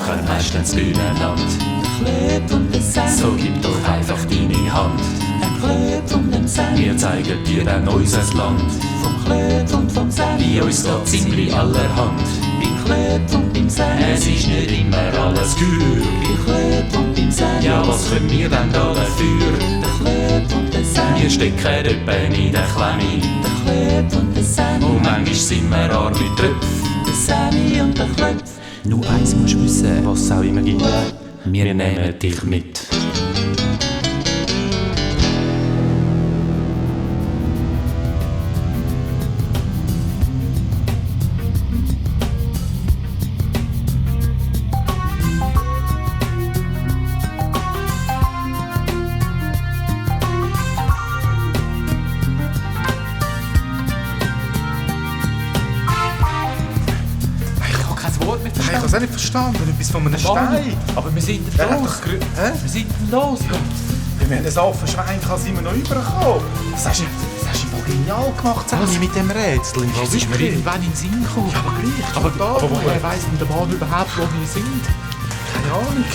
machen meistens gegeneinander. Der Klöp und der Sam. So gib doch einfach deine Hand. Der Klöp und der Sam. Wir zeigen dir dann unser Land. Vom Klöp und vom Sam. Bei uns geht ziemlich allerhand. Beim Klöp und beim Sam. Es ist nicht immer alles gut. Beim Klöp und beim Sam. Ja, was können wir denn da dafür? Der Klöp und der Sam. Wir stecken etwa in der Klemme. Der Klöp und der Sam. Und manchmal sind wir arm mit Tröpfen. Der Sammy und der Klöp. Nur eins musst du wissen, was es auch immer gibt. Wir nehmen dich mit. Ich habe es auch nicht verstanden, etwas von einem Stein. Aber wir sind Wer hat los. doch Hä? Wir sind los. Wir haben ein Affenschwein, sind wir noch übergekommen. Das hast du voll genial gemacht, Sammy, mit dem Rätsel. Was ist mir irgendwann in den Sinn gekommen? Ja, aber gleich. Aber woher weiss denn der Mann überhaupt, wo wir sind? Keine Ahnung.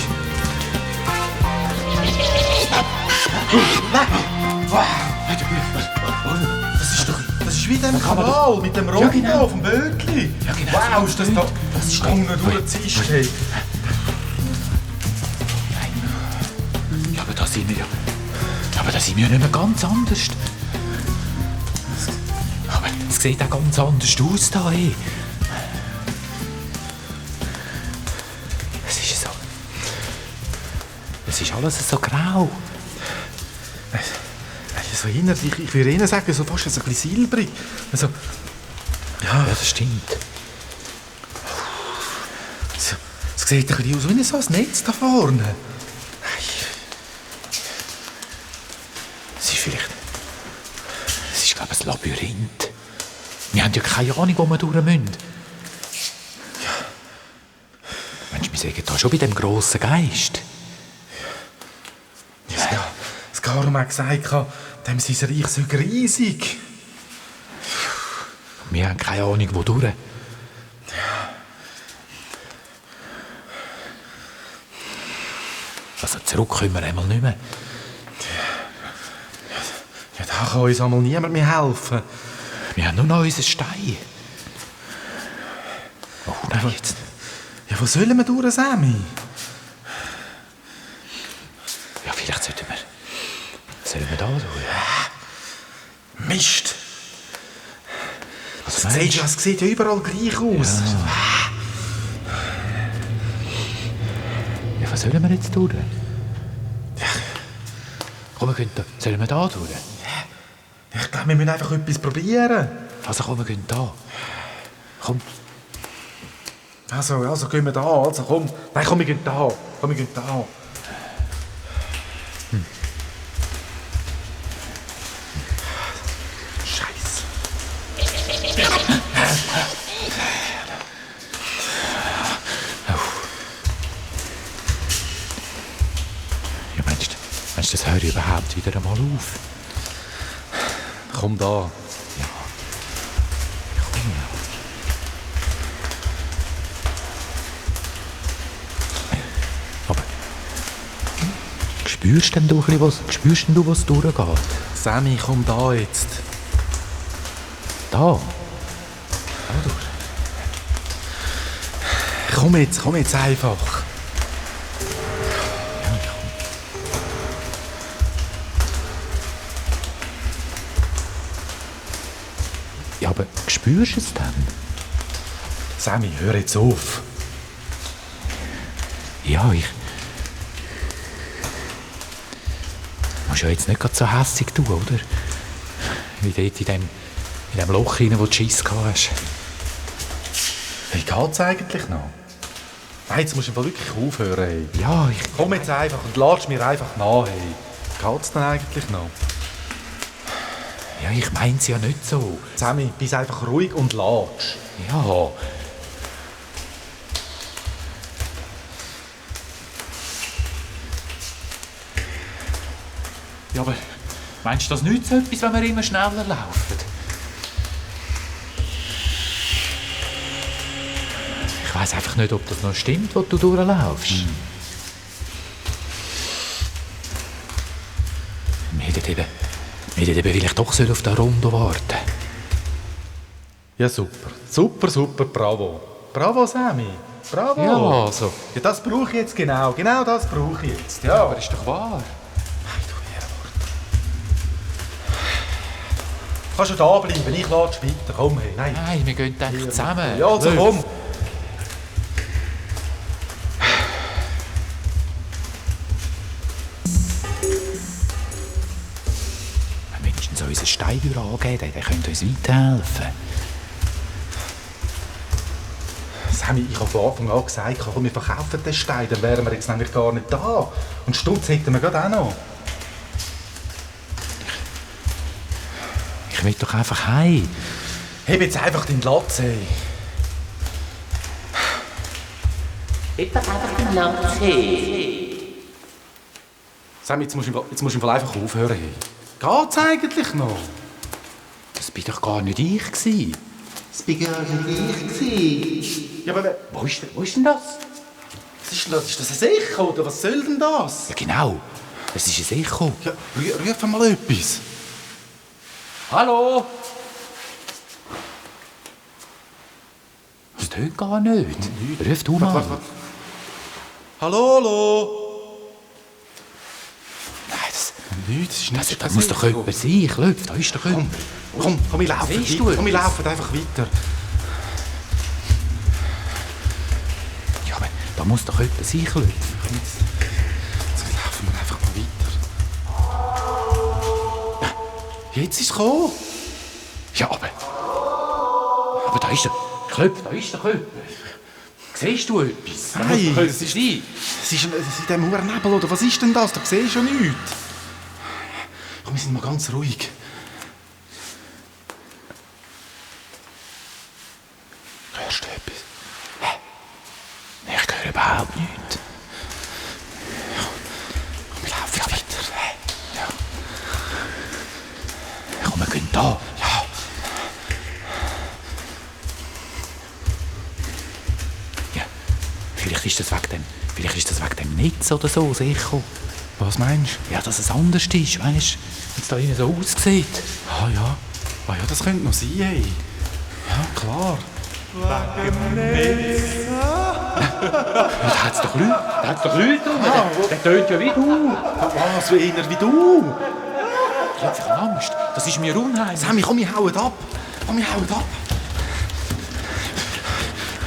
Das ist wie dem Kanal mit dem Roten genau. auf dem Böckli. Ja, genau. Wow, ist das da... Das ist da unten durchziehst, hey. Ja, aber da sind wir ja... Aber da sind wir ja nicht mehr ganz anders. Aber es sieht auch ganz anders aus da, hey. Es ist so... Es ist alles so grau. So innerlich, ich würde Ihnen sagen, so fast ein bisschen silbrig. Also, Ja, das stimmt. es sieht ein bisschen aus wie so ein Netz da vorne. Es ist vielleicht... Es ist, glaube ich, ein Labyrinth. Wir haben ja keine Ahnung, wo wir durch müssen. Ja. Mensch, wir sagen da schon bei dem grossen Geist. Das Garum hat gesagt, dem sein Reich sei riesig. Wir haben keine Ahnung, wo durch. Also zurück können wir einmal nicht mehr. Ja, da kann uns einmal niemand mehr helfen. Wir haben nur noch unseren Stein. Oh nein, jetzt. Ja, wo sollen wir durch, Sammy? Ja, vielleicht sollten wir... Sollen wir da durch? Mist! Was Es sieht ja überall gleich aus. Ja, was sollen wir jetzt tun? Komm, wir können da. Sollen wir da tun? Ich glaube, wir müssen einfach etwas probieren. Also komm, wir gehen da. Komm. Also gehen wir da. Also komm. Nein, komm, wir gehen da. Komm, wir gehen da. Scheiße. Ja, meinst du, das hört überhaupt wieder einmal auf? Komm da. Aber... Spürst denn du, was durchgeht? Sammy, komm da jetzt. Da? Komm jetzt einfach. Ja, aber spürst du es dann? Sammy, hör jetzt auf. Ja, ich... Du musst ja jetzt nicht gerade so hässig tun, oder? Wie dort in dem Loch hinein, wo du Schiss gehabt hast. Wie geht's eigentlich noch? Nein, jetzt musst du wirklich aufhören. Hey. Ja, Komm jetzt einfach und latsch mir einfach nach. Hey. Geht's denn eigentlich noch? Ja, ich mein's ja nicht so. Sammy, bist einfach ruhig und latsch. Ja. Ja, aber meinst du das nicht so etwas, wenn wir immer schneller laufen? Ich weiss einfach nicht, ob das noch stimmt, wo du durchlaufst. Wir hätten eben vielleicht doch auf der Runde warten. Ja, super. Super, bravo. Bravo, Sammy. Bravo. Ja, also. Ja, das brauche ich jetzt genau. Genau das brauche ich jetzt. Ja. Aber ist doch wahr. Kannst du da bleiben? Ich latsche weiter. Komm, hey. Nein. Nein, wir gehen einfach zusammen. Ja, also komm. Wenn wenigstens unseren Steinbüro angeben, der könnte uns weiterhelfen. Sammy, ich habe von Anfang an gesagt, komm, wir verkaufen den Stein, dann wären wir jetzt nämlich gar nicht da. Und Stutz hätten wir gerade auch noch. Ich will doch einfach heim. Heb jetzt einfach den Latz, ey. Heb doch einfach den Latz, hey. Sammy, jetzt musst du im Fall einfach aufhören, hey. Geht's eigentlich noch? Das war doch gar nicht ich gewesen. Das bin gar nicht ich. Ja, aber Wo ist denn das? was ist denn das? Ist das ein Echo, oder was soll denn das? Ja, genau. Es ist ein Echo. Ja, ruf mal etwas. Hallo? Das tönt gar nicht. Ruf du mal. Was? Hallo, hallo. Nein, das Nichts, da muss doch jemand sein. Klopf, da ist doch jemand. Komm, wir laufen Siehst weiter. du Komm, wir etwas? laufen einfach weiter. Ja, aber da muss doch jemand sein. Klopf. Komm, jetzt laufen wir einfach mal weiter. Jetzt ist es gekommen. Ja, aber da ist er. Klopf, da ist doch jemand. Siehst du etwas? Da muss Nein, doch jemand das ist- sein. Es ist in diesem hohen Nebel, oder was ist denn das? Da sehe ich schon nichts. Komm, wir sind mal ganz ruhig. Hörst du etwas? Hä? Nein, ich höre überhaupt nichts. Komm, wir laufen weiter. Ja. Komm, wir gehen da. Ja. Ja. Vielleicht ist das wegen dem Netz oder so, das Echo. Was meinst du? Ja, dass es anders ist, weißt du? Wenn es da innen so aussieht. Ah ja. Ah ja, das könnte noch sein, ey. Ja, klar. Da hat es doch Leute drin. Der tönt ja wie du. Was, wie einer wie du? Ich habe Angst. Das ist mir unheimlich. Sammy, komm, wir hauen ab. Komm, wir hauen ab.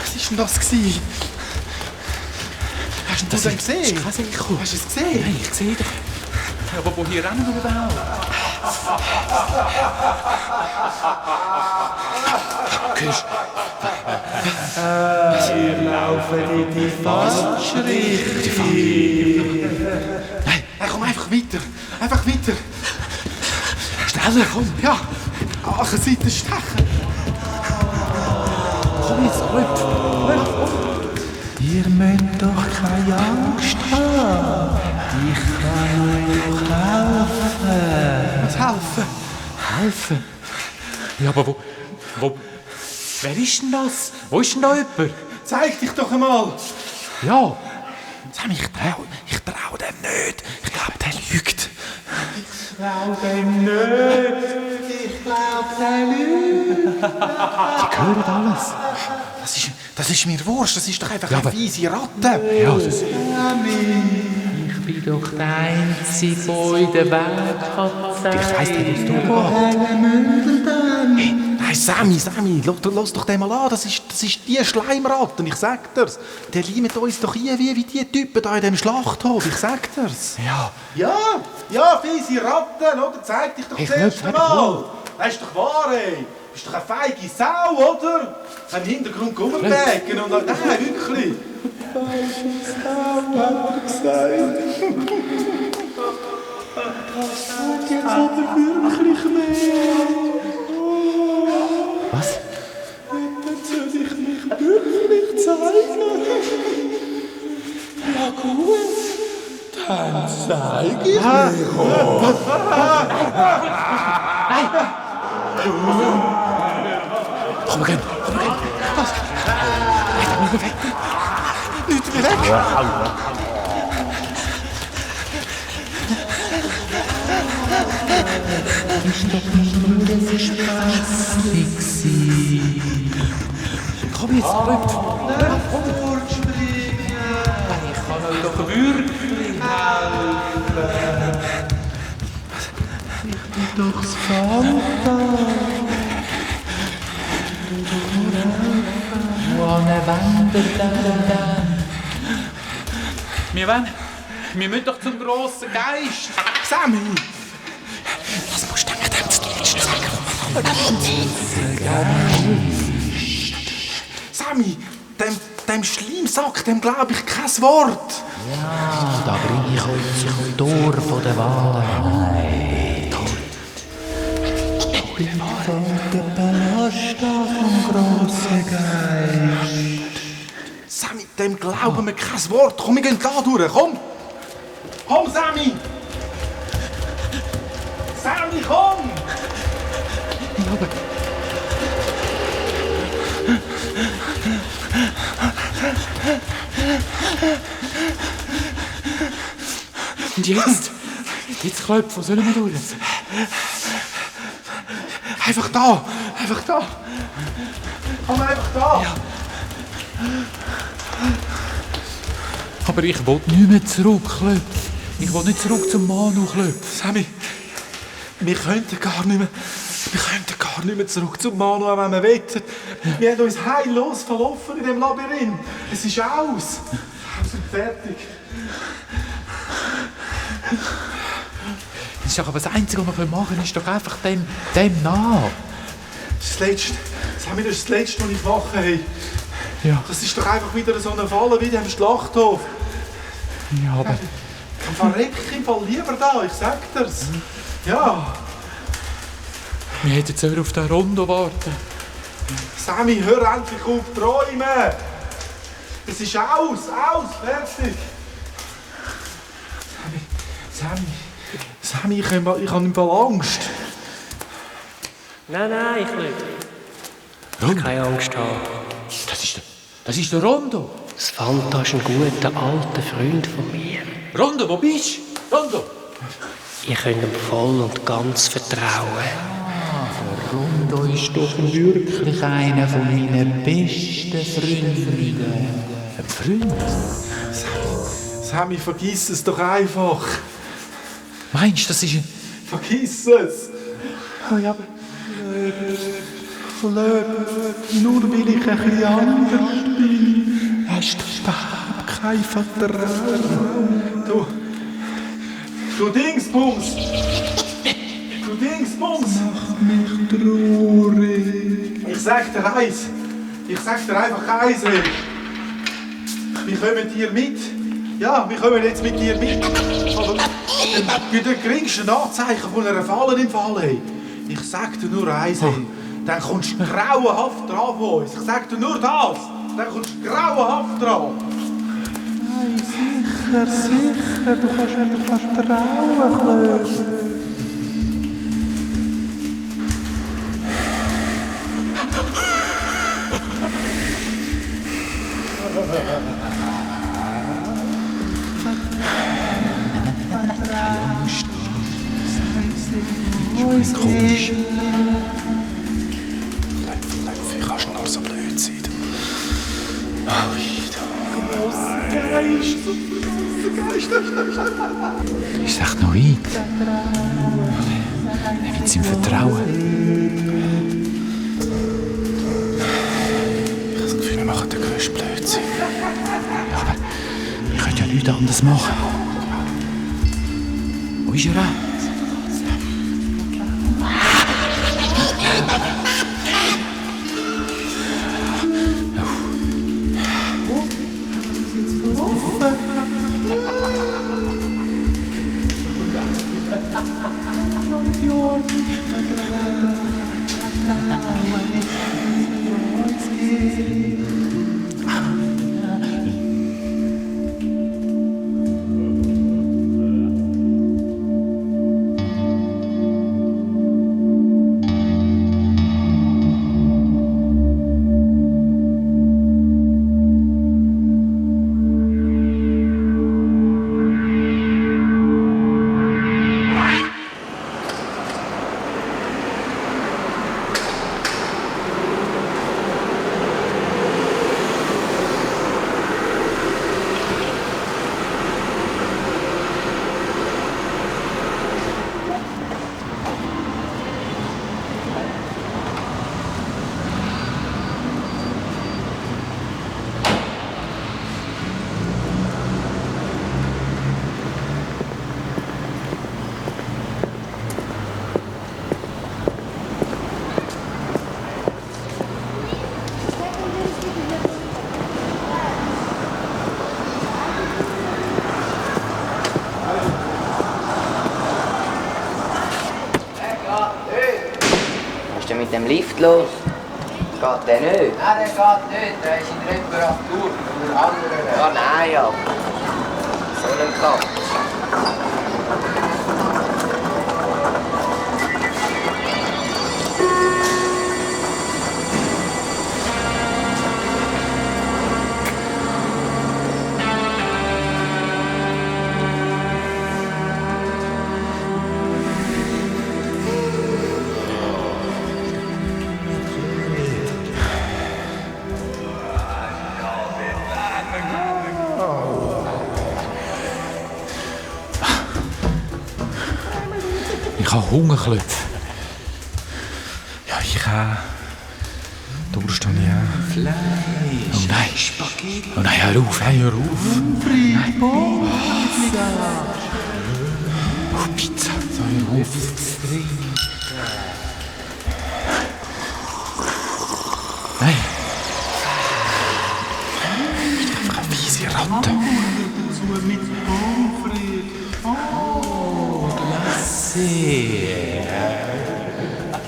Was war denn das gewesen? Hast du Das denn ist gesehen? kein Echo. Hast du es gesehen? Nein, ich sehe doch. Aber woher rennen wir überhaupt? Hörst Wir laufen in die falsche Richtung. Nein, komm, einfach weiter. Einfach weiter. schneller, komm. Ja, ach, Seite stechen. Komm jetzt, klopf. Ihr müsst doch keine Angst haben. Ich kann euch helfen. Was helfen? Helfen? Ja, aber wo... Wer ist denn das? Wo ist denn da jemand? Zeig dich doch einmal. Ja. Sammy, ich trau dem nicht. Ich glaube, der lügt. Die hören alles. Das ist mir wurscht. Das ist doch einfach Ja, eine aber- fiese Ratte. Ja, das... Ich bin doch der Einzige, der in der Welt kann Ich weiss nicht, was du Hey, nein, Sammy, lass doch den mal an. Das ist die Schleimratte, ich sag dir's. Der leimt uns doch ein wie die Typen da in dem Schlachthof, ich sag dir's. Ja. Ja, fiese Ratte, oder? Zeig dich doch Ich zuerst nicht, einmal. Das ist doch wahr, ey. Du bist doch eine feige Sau, oder? Im Hintergrund rumwägen und dann... Nein, wirklich. Was? Komm, wir gehen. Was? Nein, da müssen wir weg. Komm jetzt, bleibt. Ich kann euch doch wirklich helfen. Durchs Fanta. Wohin wendet denn? Wir müssen doch zum grossen Geist. Sammy! Was musst du dem zu letzten sagen? Sammy! Dem Schleimsack, dem glaube ich kein Wort! Ja, da bringe ich euch zum Tor von der Wahrheit. Der Palasta vom grossen Geist. Sammy, dem glauben wir kein Wort! Komm, wir gehen da durch, komm! Komm, Sammy! Sammy, komm! Und jetzt? Jetzt klopft, wo sollen wir durch? Einfach da! Einfach da! Komm einfach da! Ja. Aber ich will nicht mehr zurückklopfen. Ich will nicht zurück zum Manu klopfen. Sammy, wir könnten gar nicht mehr zurück zum Manu, auch wenn wir wollten. Wir haben uns heillos verlaufen in dem Labyrinth. Es ist aus. Aus und fertig. Das ist doch aber das Einzige, was wir machen können, ist doch einfach dem nach. Das Letzte, Sammy, das ist das Letzte, was ich mache. Hey. Ja. Das ist doch einfach wieder so eine Falle wie im Schlachthof. Ja, aber... Dann verreck ich im Fall lieber da, ich sag dir's. Ja. Wir hätten jetzt auf den Rondo warten. Sammy, hör endlich auf zu träumen. Es ist aus, fertig. Sammy, ich habe im Fall Angst. Nein, ich nicht. Rondo? Keine Angst haben. Das ist der Rondo. Das Fanta ist ein guter, alter Freund von mir. Rondo, wo bist du? Rondo! Ihr könnt ihm voll und ganz vertrauen. Rondo ist doch wirklich einer von meinen besten Freunden. Ein Freund? Sammy, vergiss es doch einfach. Meinst du, das ist ein... Vergiss es. Oh ja, aber... Nur weil ich ein bisschen anders bin, hast du überhaupt kein Vertrauen. Du Dingsbums! Du Dingsbums! Mach mich traurig. Ich sag dir eins. Ich sag dir einfach eins, ey. Wir kommen dir mit. Ja, wir kommen jetzt mit dir mit. Aber bei den geringsten Anzeichen von einer Falle im Fall, ey. Ich sag dir nur eins, ey. Dann kommst du grauenhaft dran von uns. Ich sag dir nur das. Dann kommst du grauenhaft dran. Nein, sicher, du kannst mir vertrauen, Klöße. Komisch. Wie kannst du nur so blöd sein? Ist echt noch weit? Er wird ihm vertrauen. Ich habe das Gefühl, wir machen den grössten Blödsinn. Ja, aber wir können ja nichts anderes machen. Wo ist er auch? denn mit dem Lift los? Geht der nicht? Nein, der geht nicht. Der ist in Reparatur. Oder andere. Ja, nein, aber. So ein Kampf. Ich habe Hungerklöpfe. Ja, ich auch. Durst habe ich auch. Fleisch. Oh nein. Spaghetti. Oh nein, hör auf, hör auf. Nein. Pizza. Oh, Pizza. So, hör auf. Nein. Das ist einfach eine fiese Ratte. Mit Pommes frites. Oh, Sehr.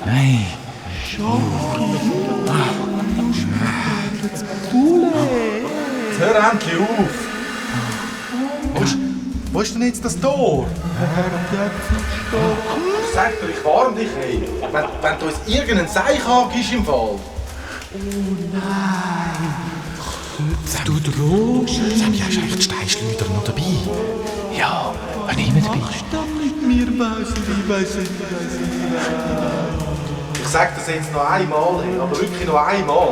Nein. Hör endlich auf! Wo ist denn jetzt das Tor? Ich sag dir, ich warne dich, hey. Wenn du uns irgendeinen Seich angibst im Fall. Du Drogen. Sammy, hast du eigentlich die Steinschleuder noch dabei? Ja, wenn ich immer dabei. Ich sag das jetzt noch einmal, hey, aber wirklich noch einmal.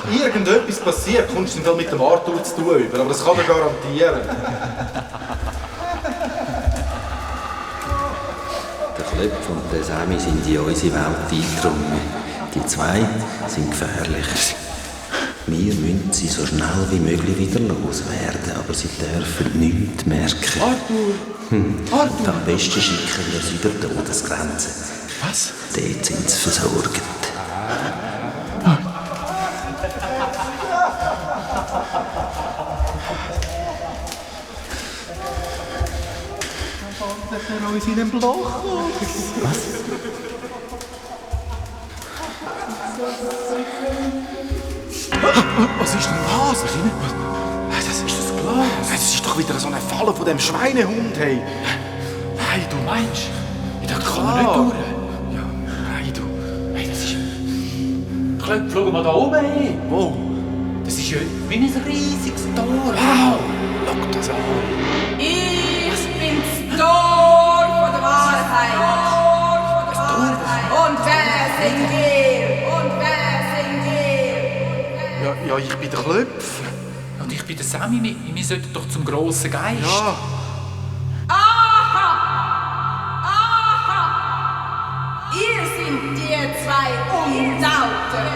Wenn irgendetwas passiert, kommst du dann mit dem Arthur zu tun über, aber das kann er garantieren. Der Klöpf und der Sammy sind in unsere Welt eingedrungen. Die zwei sind gefährlich. Wir müssen sie so schnell wie möglich wieder loswerden, aber sie dürfen nichts merken. Arthur! Arthur! Am besten schicken wir sie über die Todesgrenze. Was? Dort sind sie versorgt. Er uns in einem Loch. Was ist denn das? Das ist das Glas. Das ist doch wieder so eine Falle von dem Schweinehund, hey. Hey, du meinst? Da kann man nicht durch. Ja, nein, du. Hey, das ist... Schau mal da oben hin. Wo? Das ist ja wie ein riesiges Tor. Wow! Schau das an. Ich bin's Tor von der Wahrheit. Und wer sind wir? Und wer sind wir? Ja, ich bin der Klöpf. Und ich bin der Sammy. Wir sollten doch zum grossen Geist. Ja. Aha! Ihr sind die zwei Undauten.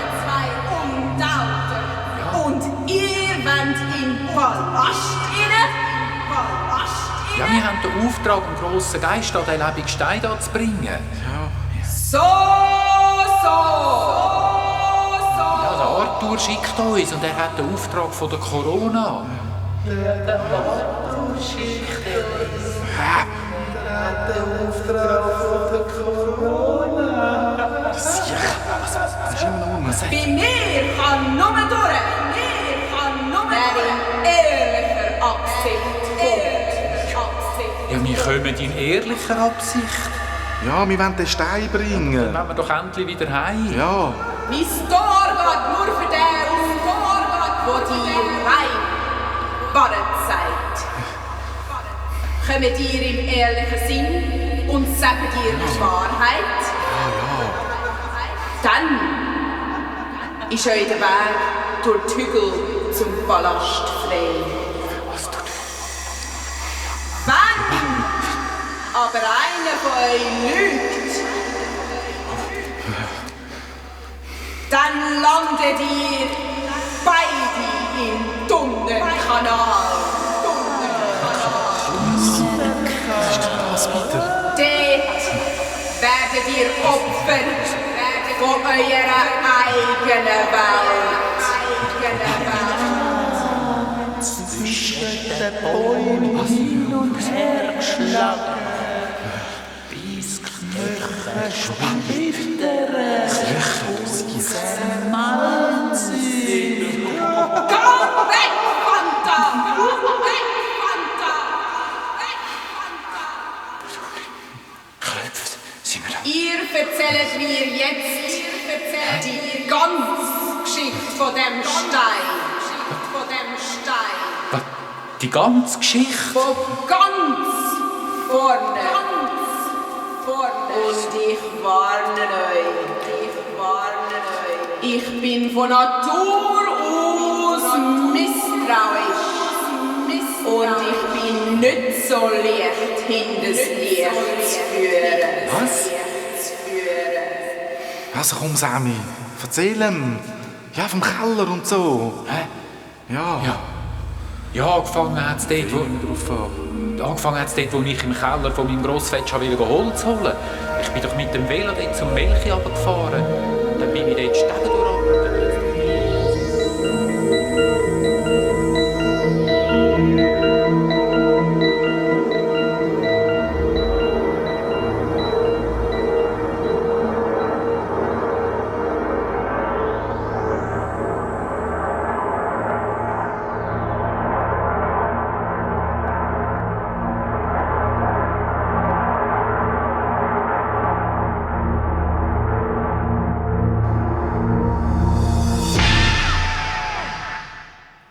Und ihr wollt in den Palast rein? Ja, wir haben den Auftrag, den grossen Geist an den lebendigen Stein da zu bringen. So! Ja, der Arthur schickt uns und er hat den Auftrag von der Corona. Bei mir kann nur durch. Wer in ehrlicher Absicht kommt. Ja, wir kommen in ehrlicher Absicht. Ja, wir wollen den Stein bringen. Dann wollen wir doch endlich wieder heim. Ja. Mein Tor geht nur für den auf, wo dir rein Wahrheit sagt. Kommt ihr im ehrlichen Sinn und sagt ihr die Wahrheit? Dann ist euch der Weg durch die Hügel zum Palast frei. Wenn aber einer von euch lügt, dann landet ihr beide im Tunnelkanal. Dort werdet ihr Opfer von eurer eigenen Welt. Zwischen den Bäumen hin und her geschlagen, bis Knöchel schwimmt der Grossen Malzig. Komm weg, Fanta! Weg, Fanta! Weg, Fanta! Klopft. Sind wir da? Ihr erzählt mir jetzt die ganze Geschichte von dem Stein. Von dem Stein. Was? Die ganze Geschichte? Von ganz vorne. Und ich warne euch. Ich bin von Natur aus misstrauisch. Und ich bin nicht so leicht hinters Licht zu führen. Was? Also komm, Sammy, erzähl ihm. Ja, vom Keller und so. Hä? Ja. Ja, angefangen hat es dort, wo ich im Keller von meinem Grossvater Holz holen wollte. Ich bin doch mit dem Velo dort zum Melchi runtergefahren. Dann bin ich dort die Stege durchgerannt.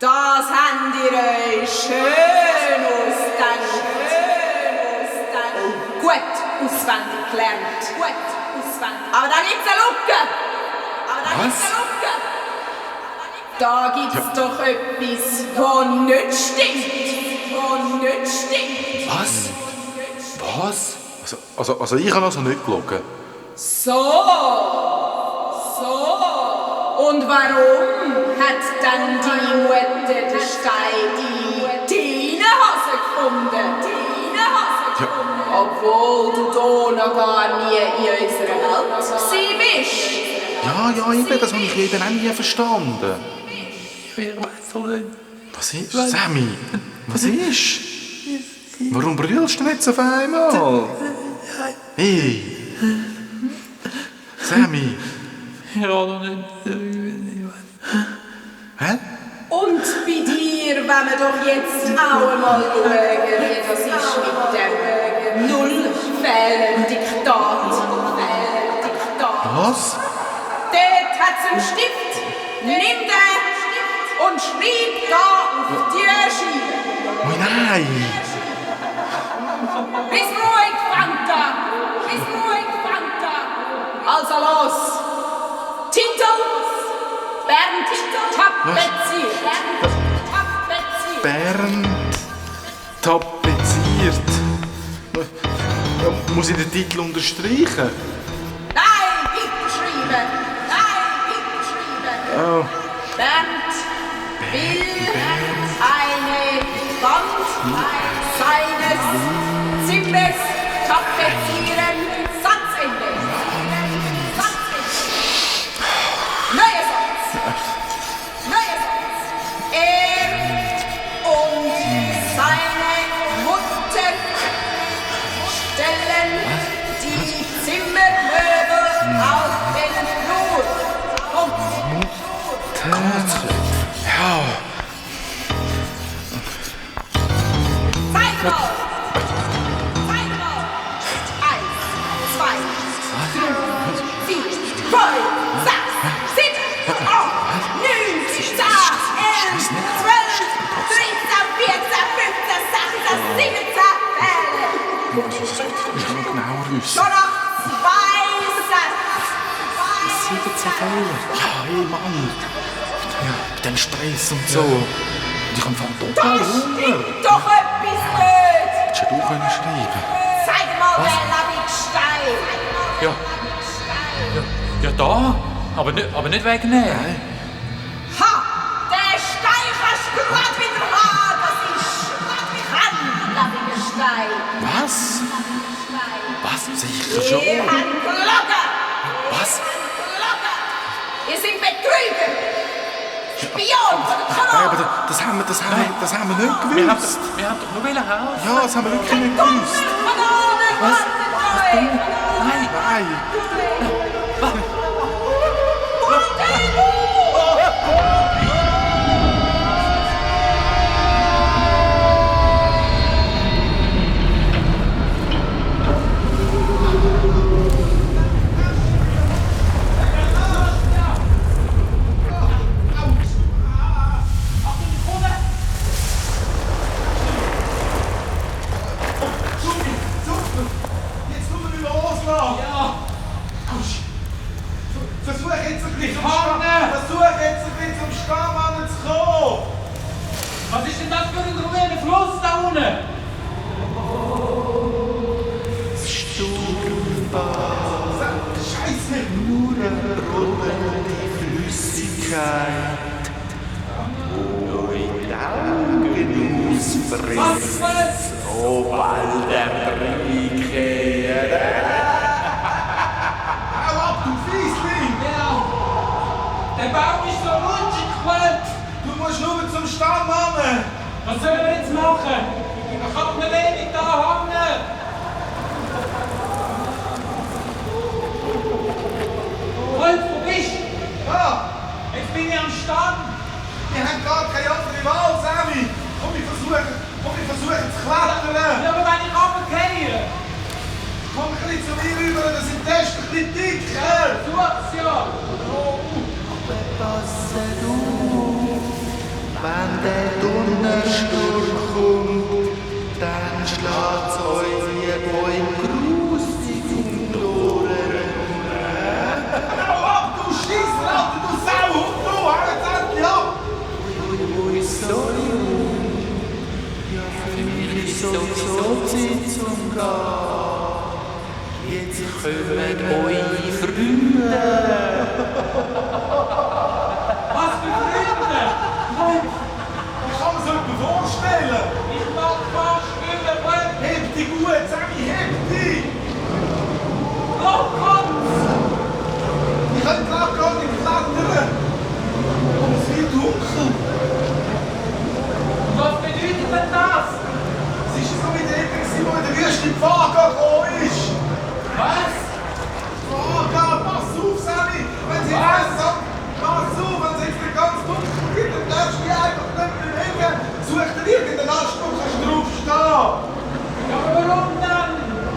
Das habt ihr euch schön ausgedacht. Gut auswendig gelernt. Aber da gibt's eine Lücke. Da gibt's doch etwas, was nicht stimmt. Was? Also ich habe also nicht gelogen. So. Und warum hat dann die Mutter den Stein in deine Hose gefunden? Obwohl du da noch gar nie in unserer Welt gewesen bist. Ja, eben, das habe ich eben auch nie verstanden. Ich weiß auch nicht. Was ist? Sammy, was ist? Warum brüllst du nicht so auf einmal? Hey! Sammy! Ja, noch nicht. Hä? Und bei dir wollen wir doch jetzt auch einmal schauen, wie das ist mit dem Nullfehlen-Diktat. Was? Dort hat's einen Stift. Nimm den und schreib da auf die Scheibe. Oh nein! Bist ruhig, Fanta! Also los! Titel! Bernd tapeziert! Bernd tapeziert. Ja, muss ich den Titel unterstreichen? Nein, weiterschreiben! Oh. Bernd will eine Wand seines Zimmers tapezieren. Satzende. Neuer Satz. Er und seine Mutter stellen die Zimmermöbel auf den Flur. Ja. Zeig mal! 1, 2, 3, 4, 5, 6, 7, 8, 9, 10, 11, 12, 13, 14, 15, 16, 17 Fälle. Ich kann genauer wissen. Schon noch 2 Sätze. 17 Fälle. Ja, hey Mann. Ja, mit dem Stress und so. Und ich habe total Da Hunger. stimmt doch etwas nicht. Hättest du können schreiben? Zeig mal den Labigstein. Ja, da. Aber nicht wegen dem. Ha! Der Stein kannst du gerade wieder haben. Das ist kein Labigstein. Was? Sicher schon. Ihr habt gelogen. Was? Ihr seid Betrüger. Spion von der Ja, Corona. aber das haben wir nicht Wir haben gewusst. doch nur helfen. Ja, das haben wir wirklich nicht gewusst. Nein. Nein. Starrmann zu kommen! Was ist denn das für ein grüner Fluss da unten? Scheiße! Nur eine brodelnde Flüssigkeit, wo in die Augen ausfrisst, sobald der Trinkkehr. Hau ab, du Fiesling! Genau. Der Baum ist so rutschig geklemmt. Du musst nur zum Starrmann! Was sollen wir jetzt machen? Ich kann mir wenig da hängen. Halt, wo bist du? Ja! Jetzt bin ich am Stand. Wir haben gar keine andere Wahl, Sammy! Komm, ich versuche zu klettern! Ja, aber wenn ich runtergehe, Komm ein bisschen zu mir rüber, das sind Tests ein bisschen dicker! such's ja. Passe du, wenn der Donnersturm kommt, dann schlägt's eure Bäume grusig um die Ohren. Hau ab, du Scheissratte, du Sauhund, du! Hau jetzt endlich ab! Ui, sorry, ja, für mich ist sowieso Zeit zum Gehen. Jetzt kommen eure Freunde. Was für Freunde? Ich kann mir so etwas vorstellen! Ich mag fast überbringen. Heb dich gut, Sammy, heb dich! Oh Gott! Ich kann gerade gar nicht klettern! Aber es wird dunkel! Was bedeutet denn das? Es ist so wie der Ecke, wo in der Wüste die Vaga gekommen ist! Was? Vaga, pass auf, Sammy! Wenn sie jetzt pass auf, wenn es jetzt nicht ganz dunkel wird, dann darfst du dich einfach nicht bewegen! Such dir irgendeinen Ast, wo kannst du drauf stehen! Ja, aber warum dann?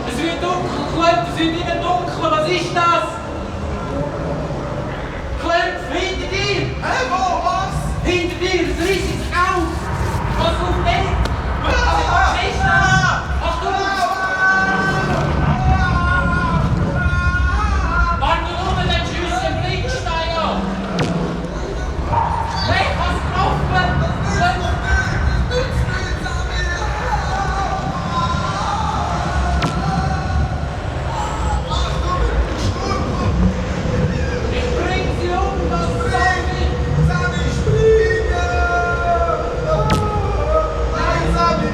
Es wird dunkel, Klöpfe sind immer dunkel. Was ist das? Klöpfe, hinter dir! Hey, wo, was? Hinter dir, ein riesiges Auge! Was auf dem? Was ist das? Achtung! Warte nur, dann schießt den Blickstein an! Hey, was getroffen? Ich bring sie um, das Zombie! Sammy, springen! Nein, Sammy,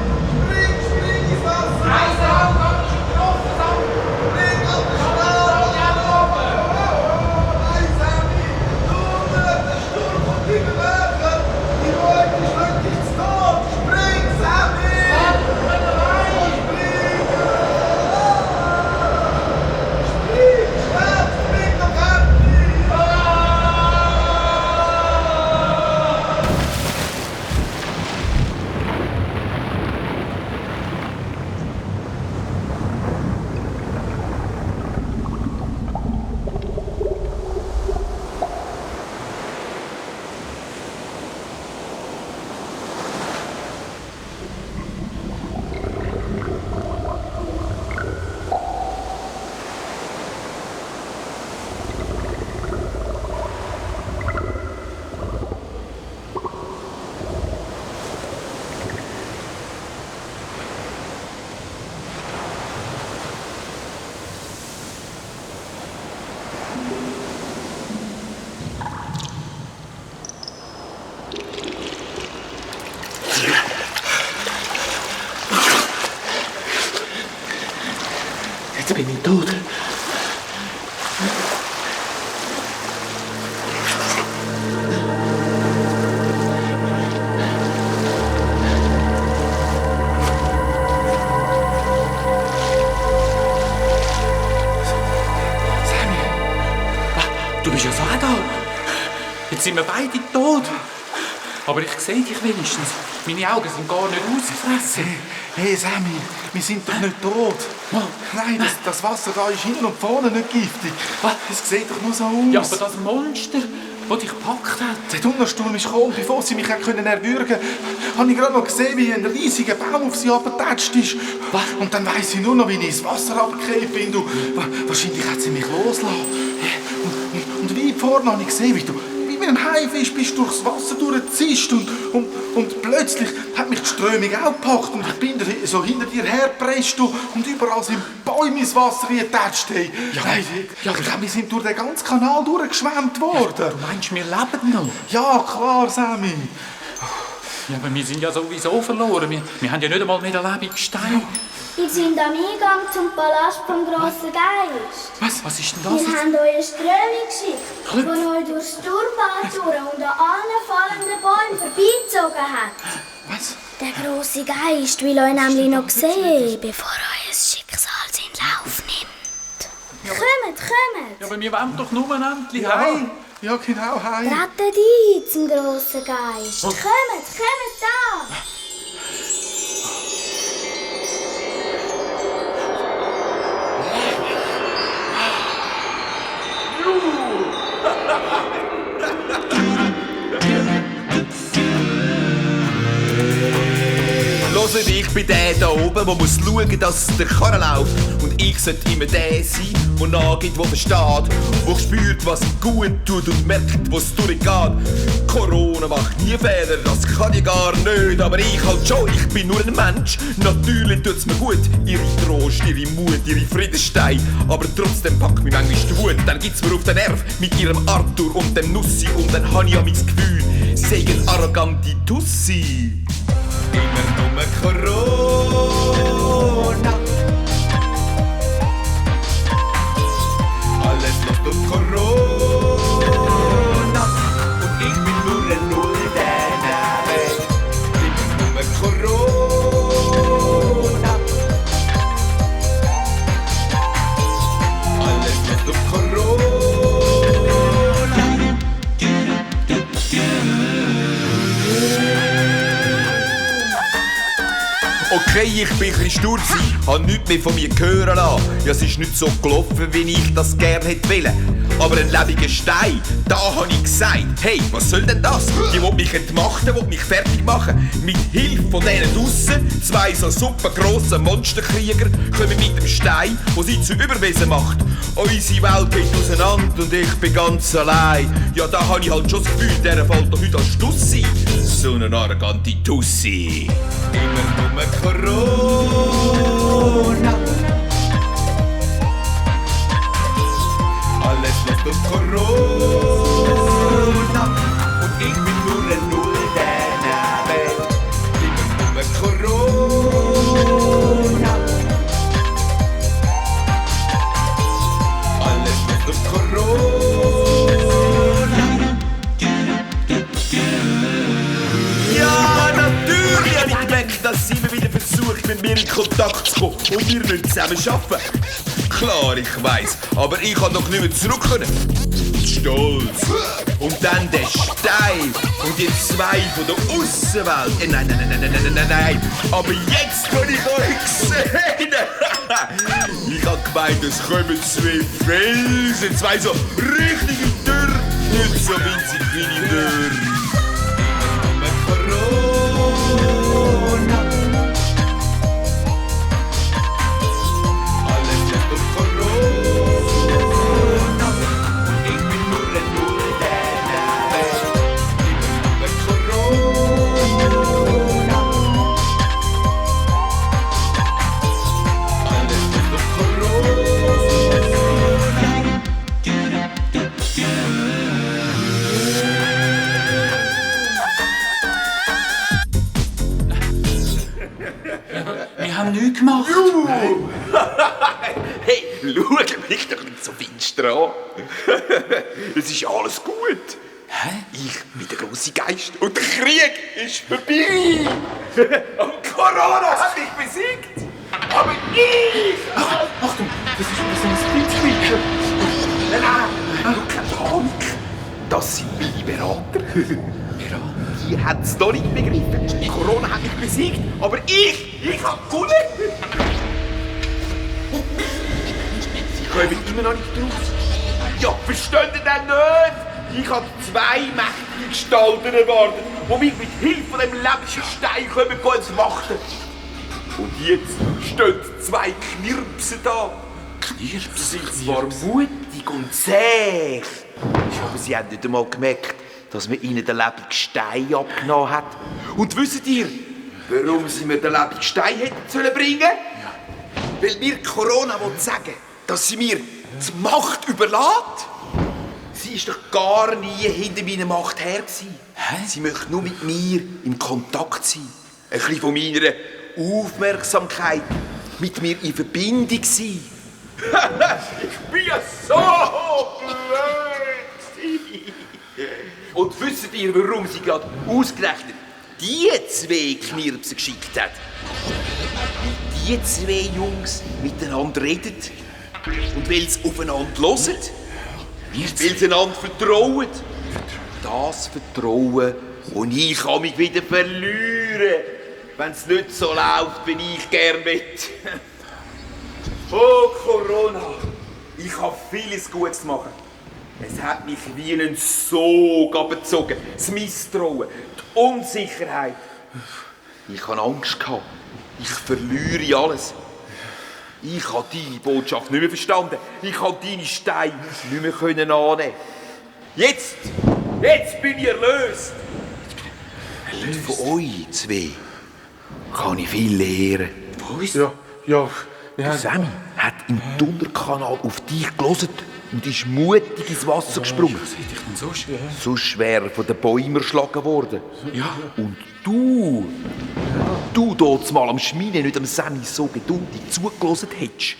spring ins Wasser! Eins Auge hab ich getroffen, Sammy! Spring auf den Schau Start! ja oben! Nein, Sammy, der Sturm kommt immer näher! Die Leute schlagen dich zu Tod! Spring, Sammy! Spring, schnell, spring doch endlich! Jetzt bin ich tot. Sammy, du bist ja so auch da. Jetzt sind wir beide tot. Aber ich sehe dich wenigstens. Meine Augen sind gar nicht ausgefressen. Hey Sammy, wir sind doch nicht tot. Nein, das Wasser da ist hinten und vorne nicht giftig. Es sieht doch nur so aus. Ja, aber das Monster, das dich gepackt hat. Der Donnersturm ist gekommen, bevor sie mich erwürgen konnten, habe ich gerade noch gesehen, wie ein riesiger Baum auf sie abgetatscht ist. Und dann weiss ich nur noch, wie ich ins Wasser abgekehrt bin. Wahrscheinlich hat sie mich losgelassen. Und weit vorne habe ich gesehen, wie du wie ein Haifisch bist du durchs Wasser durchgezischt und plötzlich hat mich die Strömung auch gepackt und ich bin so hinter dir hergepresst und überall sind Bäume ins Wasser getatscht. Hey. Ja. Nein, ich glaube, wir sind durch den ganzen Kanal durchgeschwemmt worden. Du meinst, wir leben noch? Ja, klar, Sammy. Ja, aber wir sind ja sowieso verloren. Wir haben ja nicht einmal mehr den lebenden Stein. Wir sind am Eingang zum Palast vom Grossen Geist. Was ist denn das? Wir haben euch eine Strömung geschickt, die euch durchs Turmbad durch und an allen fallenden Bäumen vorbeigezogen hat. Was? Der grosse Geist will euch nämlich noch sehen, bevor euer Schicksal seinen Lauf nimmt. Kommt! Ja, aber wir wollen doch nur endlich heim. Ja, genau, heim. Rettet ein zum grossen Geist. Kommt da! Hört, ich bin der da oben, der muss schauen, dass der Karren läuft. Und ich sollte immer der sein, der nachgeht, der versteht, der spürt, was ihm gut tut und merkt, was durchgeht. Corona macht nie Fehler, das kann ich gar nicht, aber ich halt schon, ich bin nur ein Mensch. Natürlich tut's mir gut, ihre Trost, ihre Mut, ihre Friedenstein, aber trotzdem packt mich manchmal die Wut. Dann gibt's mir auf den Nerv mit ihrem Arthur und dem Nussi und dann hab ich ja mein Gefühl, sie sagen arrogante Tussi. Immer nur Corona. Alles läuft um Corona. Und ich bin nur ein Null der Name. Immer nur Corona. Alles läuft um Corona. Okay, ich bin ein bisschen stur gsi, hab nichts mehr von mir hören lassen. Ja, es ist nicht so gelaufen, wie ich das gerne hätte wollen. Aber ein lebendiger Stein, da hab ich gesagt, hey, was soll denn das? Die will mich entmachten, will mich fertig machen. Mit Hilfe von denen draussen, zwei so super grosse Monsterkrieger, kommen mit dem Stein, der sie zu Überwesen macht. Unsere Welt geht auseinander und ich bin ganz allein. Ja, da hab ich halt schon das Gefühl, der fällt doch heute als Schluss sein. So eine arrogante Tussi. Immer nur Corona. Alles läuft um Corona. Und ich bin nur ein Null der Name. Immer nur Corona. Alles läuft um Corona. Ja, natürlich habe ich gemerkt, dass sie immer wieder versucht, mit mir in Kontakt zu kommen und wir müssen zusammen arbeiten. Klar, ich weiss, aber ich kann doch nicht mehr zurück können. Stolz. Und dann der Stein und die zwei von der Aussenwelt. Nein. Aber jetzt kann ich euch sehen. Ich hab gemeint, es kommen zwei Felsen, zwei so richtige Dürr, nicht so winzig kleine Dürr. Corona. Alles läuft um Corona. Ich bin nur ein Null der Name. Immer Corona. Alles läuft um Wir haben nichts gemacht. Hey, schau mich doch nicht so finster an. Es ist alles gut. Hä? Ich bin der grosse Geist und der Krieg ist vorbei. Und Corona hat mich besiegt. Aber ich... Achtung, das ist so ein Blitzblicker. Nein, du keine Panik. Das sind meine Berater. Die haben es noch nicht begriffen. Corona hat mich besiegt, aber ich hab gewonnen. Sie kommen immer noch nicht raus. Ja, versteht ihr denn nicht? Ich habe zwei mächtige Gestalten erwartet, die mich mit Hilfe von dem lebenden Stein uns machten. Und jetzt stehen zwei Knirpse da. Sie sind zwar mutig und zäh, aber sie haben nicht einmal gemerkt, dass man ihnen den lebenden Stein abgenommen hat. Und wisst ihr, warum sie mir den lebenden Stein hätten bringen sollen? Weil mir Corona sagen, dass sie mir die Macht überlässt. Sie ist doch gar nie hinter meiner Macht her gewesen. Sie möchte nur mit mir in Kontakt sein. Ein bisschen von meiner Aufmerksamkeit mit mir in Verbindung sein. Ich bin ja so blöd. Und wisst ihr, warum sie gerade ausgerechnet die zwei Knirpsen geschickt hat? Weil die zwei Jungs miteinander reden und weil sie aufeinander hören. Weil sie einander vertrauen. Das Vertrauen, das ich mich wieder verliere, wenn es nicht so läuft, wie ich gerne will. Oh, Corona! Ich habe vieles Gutes machen. Es hat mich wie einen Sog abgezogen. Das Misstrauen, die Unsicherheit. Ich hatte Angst. Ich verliere alles. Ich habe deine Botschaft nicht mehr verstanden. Ich konnte deine Steine nicht mehr annehmen. Jetzt bin ich erlöst. Und von euch zwei kann ich viel lernen. Von uns? Ja. Der Sammy hat im Tunnelkanal auf dich gehört und ist mutig ins Wasser gesprungen. Was hätte ich denn so schwer? Sonst wäre er von den Bäumen erschlagen worden. Ja. Und du dort mal am Schmine nicht am Sammy so geduldig zugelassen hättest,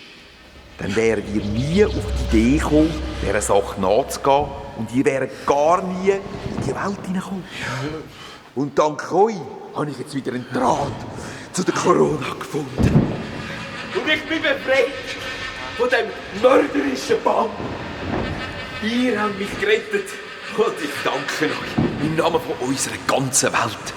dann wären wir nie auf die Idee gekommen, dieser Sache nachzugehen und ihr wären gar nie in die Welt hineingekommen. Und dank euch habe ich jetzt wieder einen Draht zu der Corona gefunden. Und ich bin befreit von dem mörderischen Bann. Ihr habt mich gerettet und ich danke euch im Namen von unserer ganzen Welt.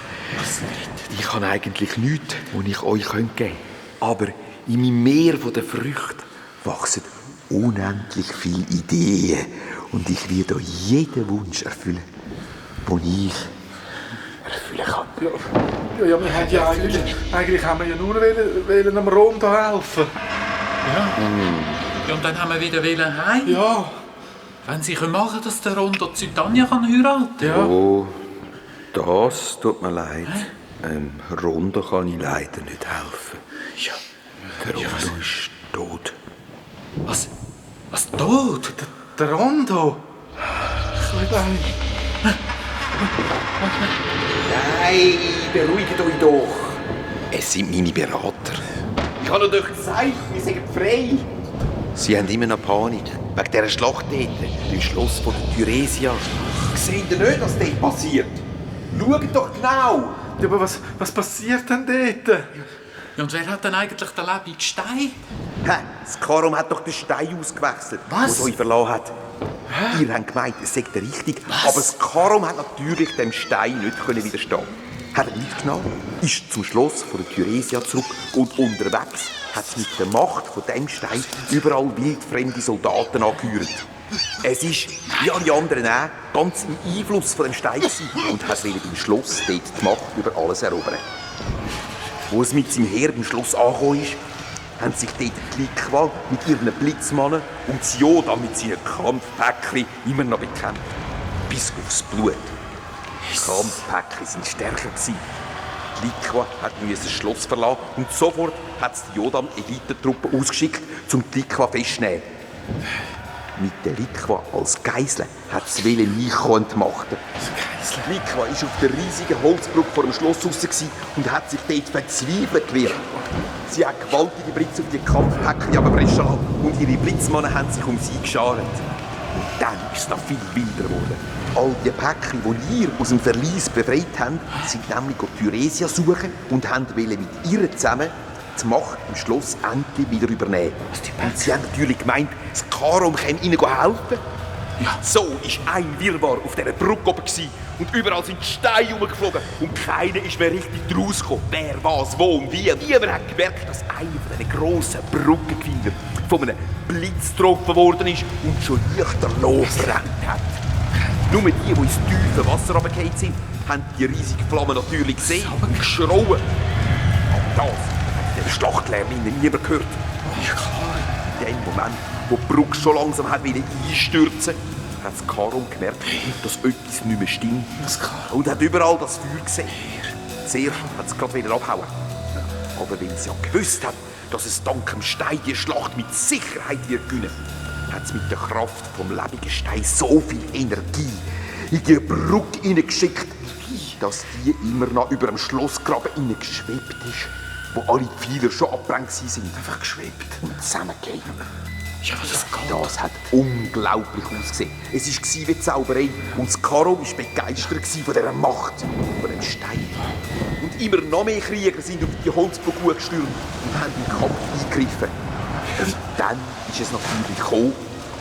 Ich habe eigentlich nichts, was ich euch geben könnte. Aber in meinem Meer von der Früchte wachsen unendlich viele Ideen. Und ich werde euch jeden Wunsch erfüllen, den ich erfüllen kann. Ja, wir haben ja eigentlich haben wir ja nur wollen am Rom da helfen. Ja, und dann haben wir wieder heim. Ja. Wenn sie machen können, dass der Rondo Titania heiraten kann. Ja. Oh, das tut mir leid. Rondo kann ich leider nicht helfen. Ja. Der Rondo ist tot. Was? Was, tot? Der Rondo? Nein, beruhigt euch doch. Es sind meine Berater. Ich habe euch gesagt, wir sind frei. Sie haben immer noch Panik. Wegen dieser Schlacht dort, im Schloss von der Thyresia. Seht ihr nicht, was dort passiert? Schaut doch genau. Ja, aber was passiert denn dort? Ja, und wer hat denn eigentlich den lebenden Stein? Das Karom hat doch den Stein ausgewechselt, Was? der euch verlassen hat. Ihr habt gemeint, es sei der richtig. Aber das Karom hat natürlich dem Stein nicht widerstehen. Hat er mitgenommen, ist zum Schloss von der Thyresia zurück und unterwegs hat es mit der Macht von dem Stein überall wildfremde Soldaten angehört. Es ist, wie alle anderen auch, ganz im Einfluss von dem Stein gewesen und hat beim Schloss dort die Macht über alles erobern. Wo es mit seinem Heer beim Schloss angekommen ist, haben sich dort die Liqual mit ihren Blitzmannen und das Jodam mit seinen Kampfpäckchen immer noch bekämpft. Bis aufs Blut. Die Kampfpäckchen waren stärker gewesen. Die Liqual musste das Schloss verlassen und sofort hat die Jodam Elitentruppen ausgeschickt, um die Liqual festzunehmen. Mit der Liqual als Geisel hat es mich entmachten. Die Liqual war auf der riesigen Holzbrücke vor dem Schloss raus und hat sich dort verzweifelt gewehrt. Sie hat gewaltige Blitze auf die Kampfpäckchen abgebrechen lassen und ihre Blitzmannen haben sich um sie geschart. Und dann ist es noch viel wilder geworden. All die Päckchen, die ihr aus dem Verlies befreit habt, sind nämlich die Thyresia suchen und wollten mit ihr zusammen die Macht im Schloss endlich wieder übernehmen. Und sie haben natürlich gemeint, das Karom kann ihnen helfen. Ja. So war ein Wirrwarr auf dieser Brücke oben und überall sind Steine herumgeflogen und keiner ist mehr richtig rausgekommen, wer, was, wo und wie. Niemand hat gemerkt, dass einer von diesen grossen Brückengewinnern von einem Blitz getroffen worden ist und schon lichterloh verbrannt hat. Nur die ins tiefe Wasser runtergefallen sind, haben die riesige Flamme natürlich gesehen und geschrauen. Aber das hat der Schlachtlärm niemand gehört. In dem Moment, wo die Brücke schon langsam einstürzen wollte, hat das Karum gemerkt, dass etwas nicht mehr stimmt. Und hat überall das Feuer gesehen. Zuerst hat es gerade wieder abhauen. Aber weil sie ja gewusst hat, dass es dank dem Stein die Schlacht mit Sicherheit wird gewinnen, hat es mit der Kraft vom lebenden Stein so viel Energie in die Brücke hineingeschickt, dass die immer noch über dem Schlossgraben hineingeschwebt ist, wo alle Pfeiler schon abbrennt sind. Einfach geschwebt und zusammengefallen. Ja, aber das hat unglaublich ausgesehen. Es war wie Zauberei. Und das Karo war begeistert von dieser Macht, von dem Stein. Und immer noch mehr Krieger sind auf die Holzburg gestürmt und haben im Kampf eingegriffen. Und dann ist es natürlich gekommen,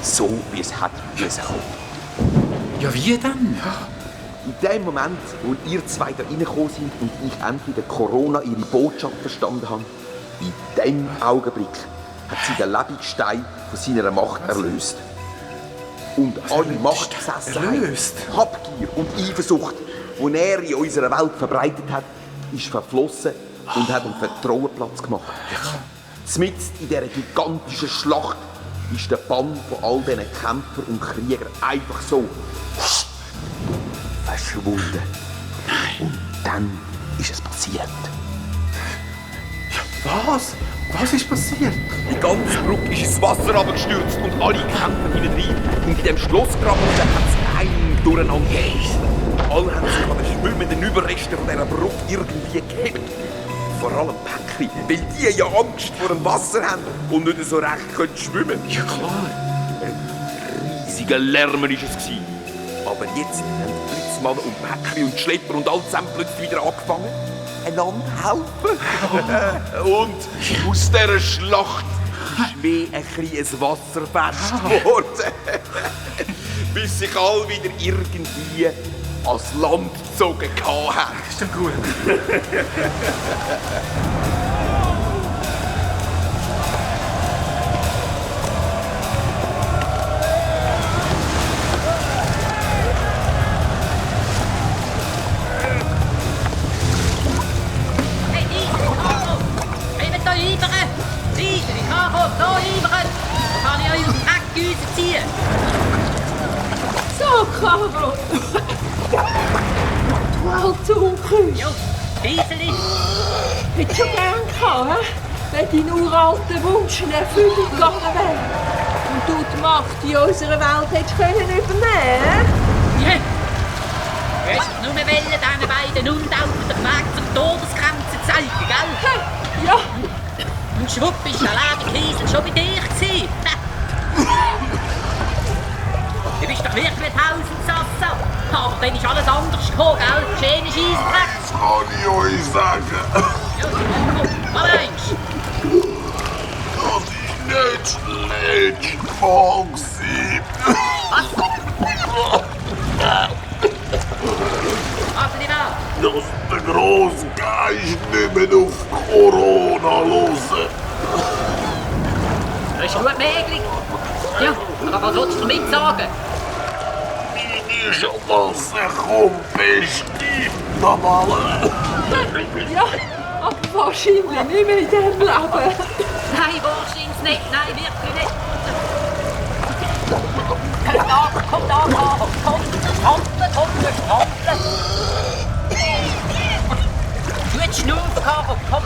so wie es hat müssen kommen. Ja, wie denn? In dem Moment, wo ihr zwei da reingekommen sind und ich endlich der Corona ihre Botschaft verstanden habe, in dem Augenblick hat sie den lebenden Stein von seiner Macht erlöst. Und alle Machtbesessenheit, Habgier und Eifersucht, die er in unserer Welt verbreitet hat, ist verflossen und hat einen Vertrauenplatz gemacht. Mitten in dieser gigantischen Schlacht ist der Bann von all diesen Kämpfern und Kriegern einfach so verschwunden. Und dann ist es passiert. Was? Was ist passiert? Die ganze Brücke ist ins Wasser runtergestürzt und alle kämpfen hinein. Und in dem Schlossgraben hat es ein Durcheinander gegeben. Alle haben sich an den schwimmenden Überresten von dieser Brücke irgendwie gehebt. Vor allem Päckchen, weil die ja Angst vor dem Wasser haben und nicht so recht schwimmen können. Ja, klar. Ein riesiger Lärm war es. Aber jetzt haben die Blitzmann und Päckchen und Schlepper und alle zusammen plötzlich wieder angefangen, einander helfen. Und aus dieser Schlacht ist mehr ein kleines Wasserfest geworden. Bis sich alle wieder irgendwie ans Land gezogen haben. Ist doch gut. So, Caro. Du alte Unkühl. Ja, Giseli. Hättest du gern gehabt, wenn dein uralter Wunsch in Erfüllung gegangen wäre? Und du die Macht in unserer Welt hättest übernehmen können? Ja. Du hast nur wollen, diesen beiden Untauglichen den Weg zum Todesgrenze zeigen, gell? Ja. Und schwupp ist der Ladenkiesel schon bei dir gewesen. Du bist doch wirklich ein Tausendsassa. Aber dann ist alles anders gekommen, gell? Geschehen ist Eisenrecht. Das kann ich euch sagen. Ja, komm, was meinst du? Das ist nicht schlecht war. Also die Welt. Dass der grosse Geist nicht mehr auf Corona hören. Das ist gut möglich. Ja, aber was sollst du damit sagen? Meine ist an Wasser kommt bestimmt einmal. Ja, aber wahrscheinlich nicht mehr in diesem Leben. Nein, wahrscheinlich nicht. Nein, wirklich nicht. Komm da, komm, handeln. Du hast Schnaufe, Caro, komm.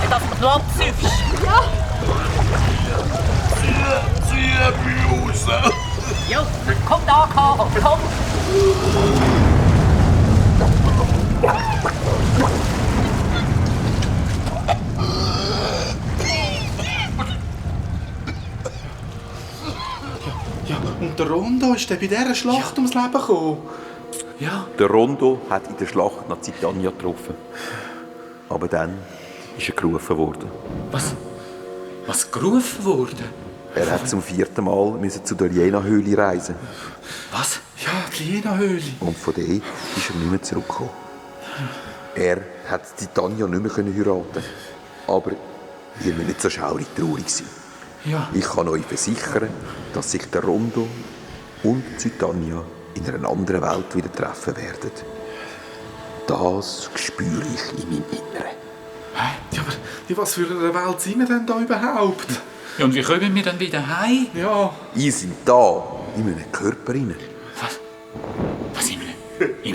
Dass du Platz suchst. Ja. Zieh mich raus. Ja, komm da, Caro, komm. Ja, und der Rondo ist dann bei dieser Schlacht ums Leben gekommen. Ja. Der Rondo hat in der Schlacht nach Zitania getroffen. Aber dann ist er gerufen worden. Was gerufen worden? Er hat zum 4. Mal zu der Jena-Höhle reisen. Was? Ja, die Jena-Höhle. Und von dort ist er nicht mehr zurückgekommen. Er hat Titania nicht mehr heiraten. Aber ihr müsst nicht so schaurig traurig sein. Ja. Ich kann euch versichern, dass sich der Rondo und Titania in einer anderen Welt wieder treffen werden. Das spüre ich in meinem Inneren. Ja, aber in was für einer Welt sind wir denn da überhaupt? Ja, und wie kommen wir dann wieder heim? Ja. Ihr seid da, in meinem Körper rein. Was in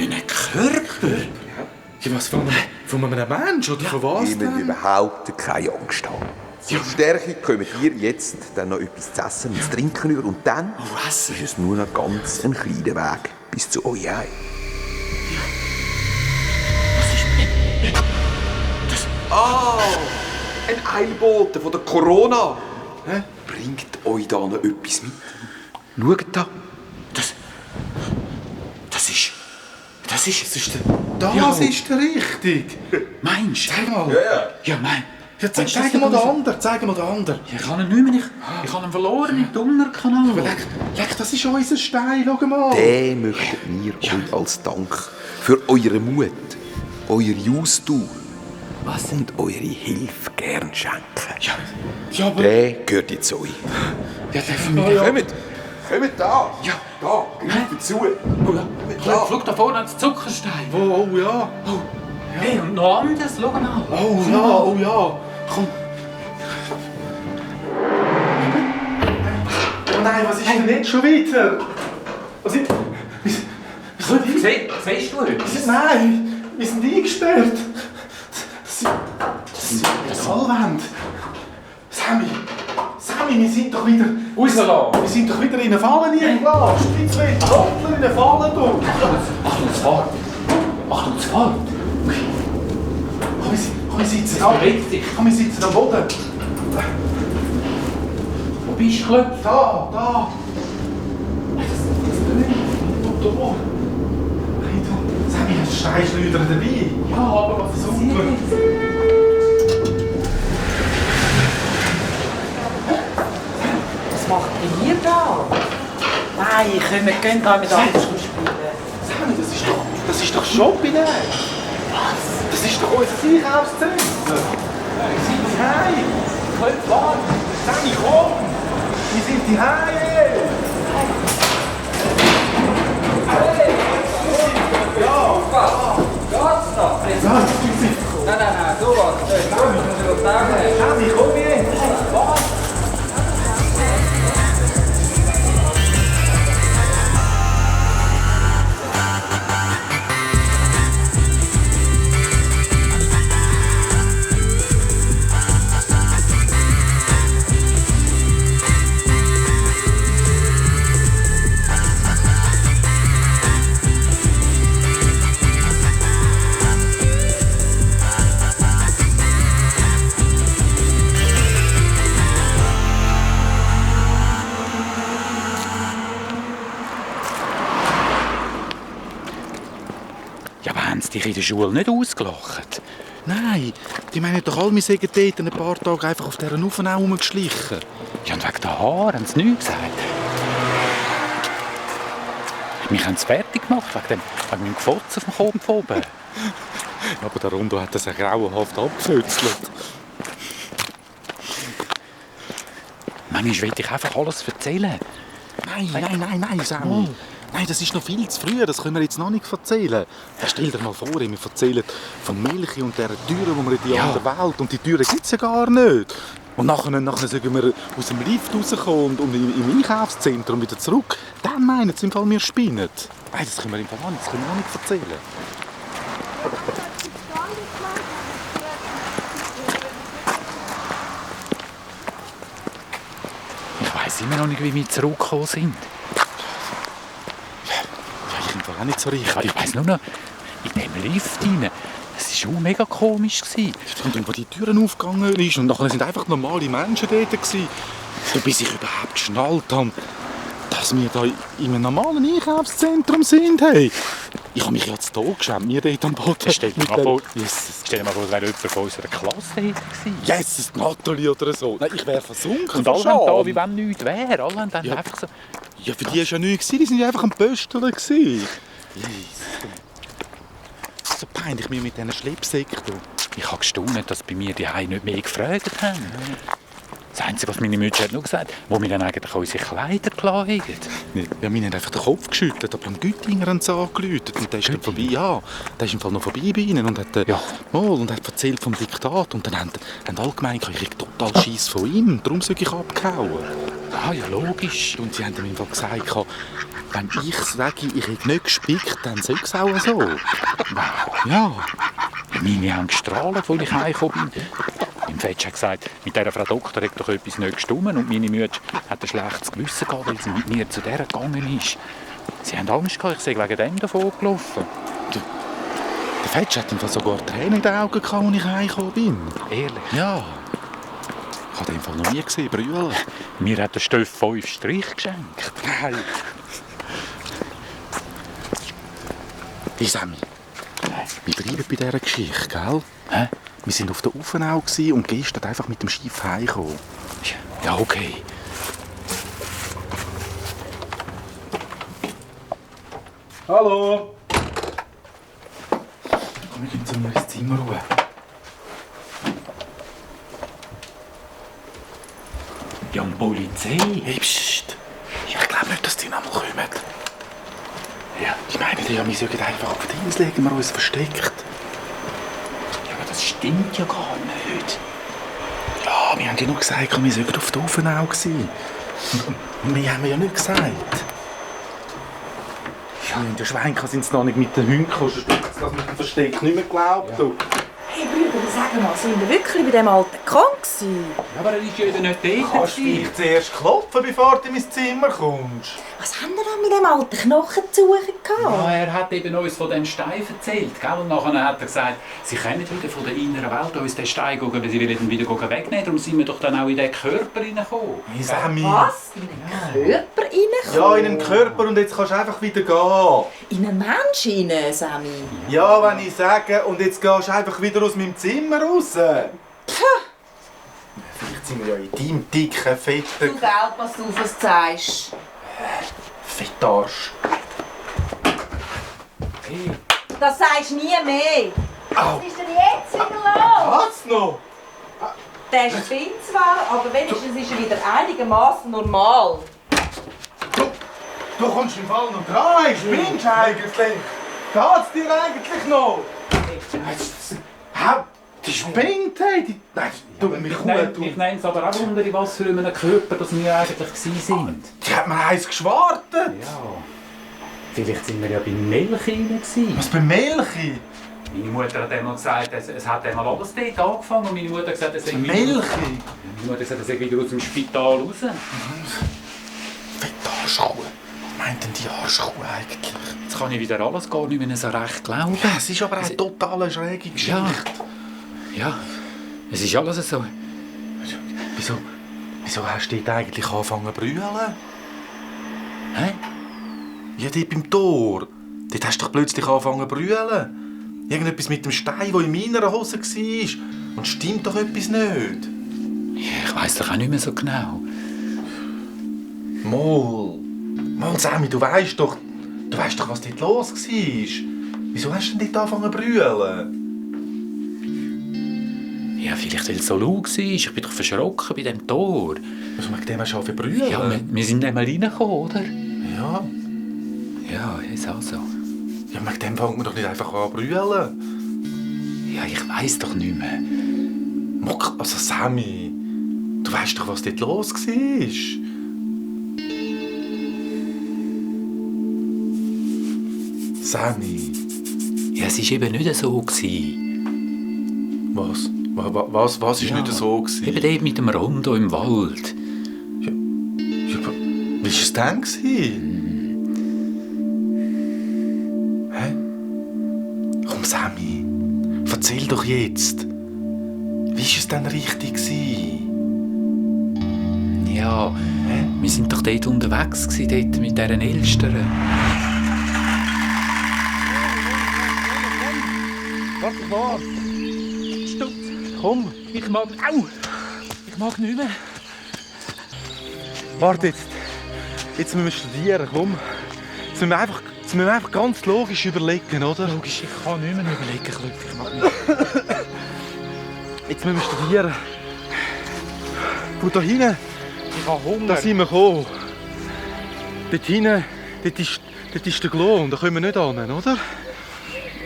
einem Körper? Ja, was von einem Mensch oder von was Ihr müsst denn? überhaupt keine Angst haben. Zur Stärke kommt ihr jetzt dann noch etwas zu essen und zu trinken über. Und dann ist es nur noch ganz ein kleiner Weg bis zu euch heim. Ein Eilbote von der Corona. Bringt euch da noch etwas mit? Schaut da. Das ist Das ist der richtig. Meinst du? Zeig mal. Ja, mein. Ja, zeig mal den anderen. Zeig mal den anderen. Ich kann ihn nicht mehr. Ich habe ihn verloren im Dungerkanal. Aber leck, das ist unser Stein. Schau mal. Den möchten wir euch als Dank für euren Mut, eure Ausdauer und eure Hilfe gern schenken. Ja, aber... Der gehört jetzt euch. Ja, dürfen wir... Kommt da! Ja, da, greift zu! Schau da vorne ans Zuckerstein. Oh, ja. Hey, und noch anders, schau mal. Oh ja. Komm. Oh nein, was ist denn jetzt schon wieder? Was ist... Siehst du etwas? Nein, wir sind eingesperrt. Das sind Fallwände. Sammy, wir sind doch wieder... Rauslassen. Wir sind doch wieder in eine Falle eingelassen. Jetzt wird Trottler in eine Falle durch. Achtung, es fährt. Achtung, es fährt. Komm, wir sitzen da. Komm, wir sitzen am Boden. Wo bist du, Klöpf? Da. Das Ding. Da. Hey, du. Sammy, hast du Steinschleuder dabei? Ja, aber was ist Super. Was macht ihr da? Nein, wir können da mit anders spielen. Sammy, das ist doch Shopping. Was? Das ist doch unser Einkaufszentrum. Wir sind die Heim. Kommt, warte. Sammy, komm. Wir sind die Heim. Hey. Ja. Geht's da? Nein, so was. Sammy, ich muss dir sagen. Sammy, komm jetzt. Warte. dich in der Schule nicht ausgelacht? Nein, die meinen doch alle, wir seien dort ein paar Tage einfach auf dieser Aufnahme herumgeschlichen. Ja, und wegen der Haare haben sie nichts gesagt. Wir haben es fertig gemacht, wegen dem Gefotz auf dem Kopf oben. Aber der Rondo hat das ja grauenhaft abgefützelt. Manchmal will ich einfach alles erzählen. Nein, Sammy. Nein, das ist noch viel zu früh, das können wir jetzt noch nicht erzählen. Stell dir mal vor, wir erzählen von Milch und dieser Türe, wo wir in die andere Welt, und die Türe gibt es ja gar nicht. Und nachher sagen wir aus dem Lift rauskommen und im Einkaufszentrum wieder zurück. Dann meinen sie im Fall, wir spinnen. Nein, das können wir im Fall noch nicht erzählen. Ich weiss immer noch nicht, wie wir zurückgekommen sind. Ich bin auch nicht so richtig. Ich weiss nur noch, in diesem Lift rein. Das war auch mega komisch. Und dann, wo die Türen aufgegangen ist, und nachher sind einfach normale Menschen dort gewesen, bis ich überhaupt geschnallt habe, dass wir da in einem normalen Einkaufszentrum sind. Hey. Ich habe mich ja zu Tod geschämt, wir dort am Boden. Stell dir mal vor, es wäre jemand von unserer Klasse gewesen. Jesus, Nathalie oder so. Nein, ich wäre versunken. Und alle haben da, wie wenn nichts wäre. Alle haben dann einfach so... Ja, für die war ja nichts, die waren ja einfach am Pösteln. Jesus. So peinlich, mir mit diesen Schleppsäcken. Ich habe gestaunt, dass bei mir die Heim nicht mehr gefragt haben. Das Einzige, was meine Mütter hat nur gesagt, wo wir dann eigentlich unsere Kleider klar haben. Ja, mir hat einfach den Kopf geschüttelt, aber am Güttinger haben sie angerufen. Und der ist dann vorbei, ja. Der ist im Fall noch vorbei bei ihnen und hat, und hat erzählt vom Diktat. Und dann haben alle gemeint, ich kriege total Schiss von ihm. Darum soll ich abgehauen. Ah, ja, logisch. Und sie haben ihm im Fall gesagt, wenn ich sage, ich hätte nicht gespickt, dann sei es auch so. Wow. Ja. Meine haben gestrahlt, als ich heimgekommen bin. Mein Vater hat gesagt, mit dieser Frau Doktor hat doch etwas nicht gestimmt. Und meine Mutter hat ein schlechtes Gewissen gehabt, weil sie mit mir zu der gegangen ist. Sie haben Angst gehabt, ich sei wegen dem davon gelaufen. Der Vater hat im Fall sogar Tränen in den Augen gehabt, als ich heimgekommen bin. Ehrlich? Ja. Ich habe den Fall noch nie gesehen, brüllen. Mir hat der Stoff 5 Strich geschenkt. Nein. Hey Sammy, wir bleiben bei dieser Geschichte, gell? Hä? Wir waren auf der Uffenau und gestern einfach mit dem Schiff heimgekommen. Ja, okay. Hallo! Komm, wir gehen zu mir ins Zimmer ruhen. Ja, und Polizei? Hey, psst! Ich glaube nicht, dass die noch mal kommen. Ja, ich meine, wir sollten einfach auf die Insel legen, wir uns versteckt. Ja, aber das stimmt ja gar nicht. Ja, wir haben ja nur gesagt, wir sollten auf der Uffenau sein. Und wir haben ja nicht gesagt. Ja, in der Schweinka sind sie noch nicht mit den Hunden gekommen, dass man dem Versteck nicht mehr glaubt. Ja. Hey Brüder, sag mal, sind wir wirklich bei dem alten Kahn gewesen? Ja, aber er ist ja eben nicht dort. Kannst du dich zuerst klopfen, bevor du in mein Zimmer kommst? Was haben wir denn mit dem alten Knochen zu suchen gehabt? Ja, er hat eben uns von dem Stein erzählt. Gell? Und nachher hat er gesagt, sie können wieder von der inneren Welt uns den Stein gehen, weil sie will ihn wieder wegnehmen. Darum sind wir doch dann auch in den Körper reingekommen. Hey, Sammy. Was? In den Körper reingekommen? Ja, in den Körper und jetzt kannst du einfach wieder gehen. In einen Menschen rein, Sammy? Ja, wenn ich sage, und jetzt gehst du einfach wieder aus meinem Zimmer raus. Vielleicht sind wir ja in deinem dicken, fetten... Du Geld, was du auf uns zeigst. Fettarsch. Hey. Das sagst du nie mehr. Au. Was ist denn jetzt wieder los? Was noch? Der spinnt zwar, aber wenigstens ist er wieder einigermaßen normal. Du kommst im Fall noch dran, spinnst eigentlich. Geht's dir eigentlich noch? Die spinnt, hey. Ich nehme es aber auch unter, in was für einem Körper dass wir eigentlich waren. Die hat mir eins geschwartet. Ja. Vielleicht sind wir ja bei Melchi. Was, bei Melchi? Meine Mutter hat einmal gesagt, es hat einmal alles dort angefangen. Und meine Mutter hat gesagt, Melchi? Meine Mutter hat gesagt, er sei wieder aus dem Spital raus. Fette Arschkuh. Was meint denn die Arschkuh eigentlich? Jetzt kann ich wieder alles gar nicht mehr so recht glauben. Ja, es ist aber eine total schräge Geschichte. Ja, es ist alles so. Wieso hast du dort eigentlich angefangen zu brüllen? Hä? Ja, dort beim Tor. Dort hast du doch plötzlich angefangen zu brüllen. Irgendetwas mit dem Stein, der in meiner Hose war. Und stimmt doch etwas nicht? Ja, ich weiss doch auch nicht mehr so genau. Mal, Sammy, du weißt doch, was dort los war. Wieso hast du denn dort angefangen zu brüllen? Ja, vielleicht weil es so laut war. Ich bin doch verschrocken bei dem Tor. Was mit dem hast du angefangen zu brüllen? Ja, wir sind einmal reingekommen, oder? Ja. Ja, ist auch so. Ja, mit dem fängt man doch nicht einfach an zu brüllen. Ja, ich weiss doch nicht mehr. Also Sammy, du weißt doch, was dort los war. Sammy. Ja, es war eben nicht so. Was? Was war nicht so? Eben dort mit dem Rondo im Wald. Ja, wie war es denn? Hä? Komm, Sammy, erzähl doch jetzt. Wie war es denn richtig? Ja, wir waren doch dort unterwegs dort mit diesen Elstern. Warte mal. Stopp. Komm. Ich mag nicht mehr. Warte jetzt. Jetzt müssen wir studieren, komm. Jetzt müssen wir einfach ganz logisch überlegen, oder? Logisch, ich kann nicht mehr überlegen, Klöpf. Ich mag nicht. Jetzt müssen wir studieren. Und da hinten, Ich habe Hunger. da sind wir gekommen. Dort hinten, dort ist der Glo und da können wir nicht hin, oder?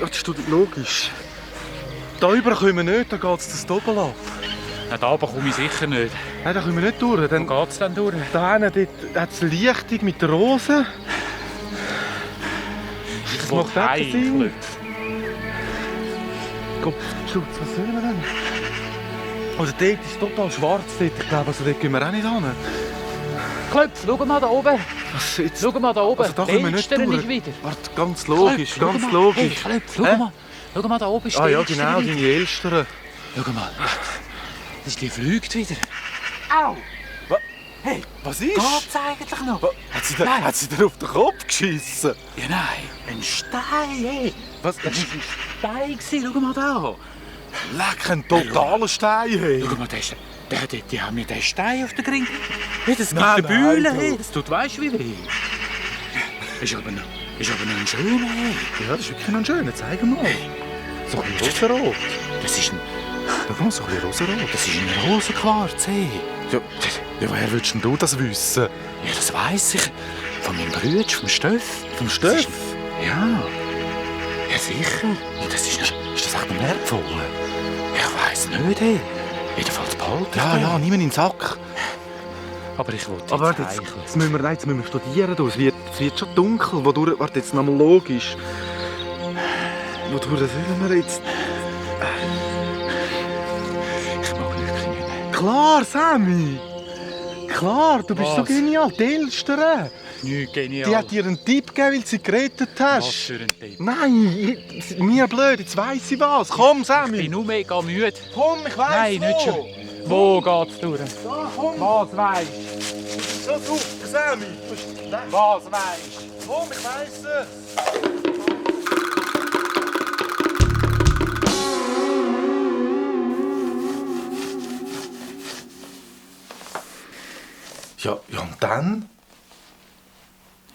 Das ist logisch. Da rüber können wir nicht, da geht es das Doppel ab. Ja, da oben komme ich sicher nicht. Nein, da können wir nicht durch. Dann, Wo geht es denn durch? da hinten hat es eine Lichtung mit der Rose. Ich macht will auch heim. Sinn. Gott, Schutz, was sollen wir denn? Oder dort ist es total schwarz. Dort. Ich glaube, also dort gehen wir auch nicht hin. Klöpf, schau mal da oben. Was jetzt? Schau mal da oben. Also da können wir nicht Elstern durch. ist wieder. Warte, ganz logisch, Klöpf, ganz schau mal. logisch. Hey, Klöpf, schau mal da oben ist Ah die ja, Elstern genau, wieder. deine Elstern. Schau mal. Die fliegt wieder. Au! Hey, was ist? Geht's eigentlich noch? Hat sie dir auf den Kopf geschissen? Ja, nein. Ein Stein, hey. Was? Das war ein Stein, schau mal da. Leck, ein totaler Stein, hey. Schau mal, die haben mir den Stein auf den Ring. Hey, das gibt Nein, eine Bühne, nein, hey. du. Das tut weißt du wie weh. Ist aber noch ein schöner, hey. Ja, das ist wirklich noch ein schöner. Zeig mal. So ein bisschen rosarot. Das ist ein... Schau mal, so ein bisschen rosarot. Das ist ein Rosenquarz, hey. Ja, woher würdest denn du das wissen? Ja, das weiss ich. Von meinem Bruder, vom Stöff. Vom Stöff? Ja. Ja, sicher. Ja, das ist das echt ein wertvoll? Ich weiss nicht, hey. Jedenfalls behalten. Ja, nimm ihn in den Sack. Aber ich wollte Aber warte, jetzt müssen wir studieren. Es wird schon dunkel. Wodurch, warte, jetzt nochmal logisch. Wodurch sollen wir jetzt... Ich mag wirklich nicht mehr. Klar, Sammy! Klar, du bist so Was? genial. Die Elstern. Nicht genial. Die hat dir einen Tipp gegeben, weil du sie gerettet hast. Was für ein Tipp? Nein, mir blöd, jetzt weiss ich was. Komm, Sammy. Ich bin nur mega müde. Komm, ich weiss Nein, nicht schon. Wo geht's durch? Da, komm. Was weisst So super, Sammy. Was weisst Komm, ich weiss es. Ja, und dann?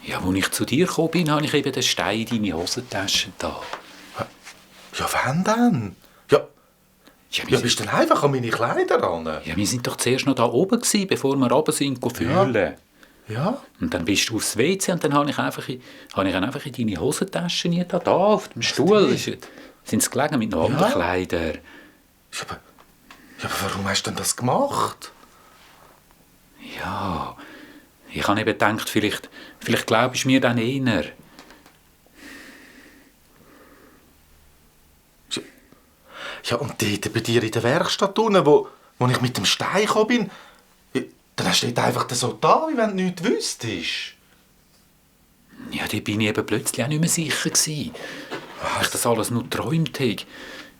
Ja, als ich zu dir gekommen bin, habe ich eben den Stein in deine Hosentasche da. Ja, wann denn? Ja, bist du denn einfach an meine Kleider ran? Ja, wir sind doch zuerst noch da oben gewesen, bevor wir runter sind, fühlen. Ja? Und dann bist du aufs WC und dann habe ich einfach in deine Hosentasche da auf dem Stuhl. Sind sie gelegen mit noch anderen Kleidern. Ja, aber warum hast du denn das gemacht? Ja, ich habe eben gedacht, vielleicht glaubst du mir dann eher. Ja, und dort bei dir in der Werkstatt unten, wo ich mit dem Stein gekommen bin, ja, dann hast du dort einfach so da, wie wenn du nichts wüsstest. Ja, da bin ich eben plötzlich auch nicht mehr sicher gewesen. Weil ich das alles nur geträumt habe.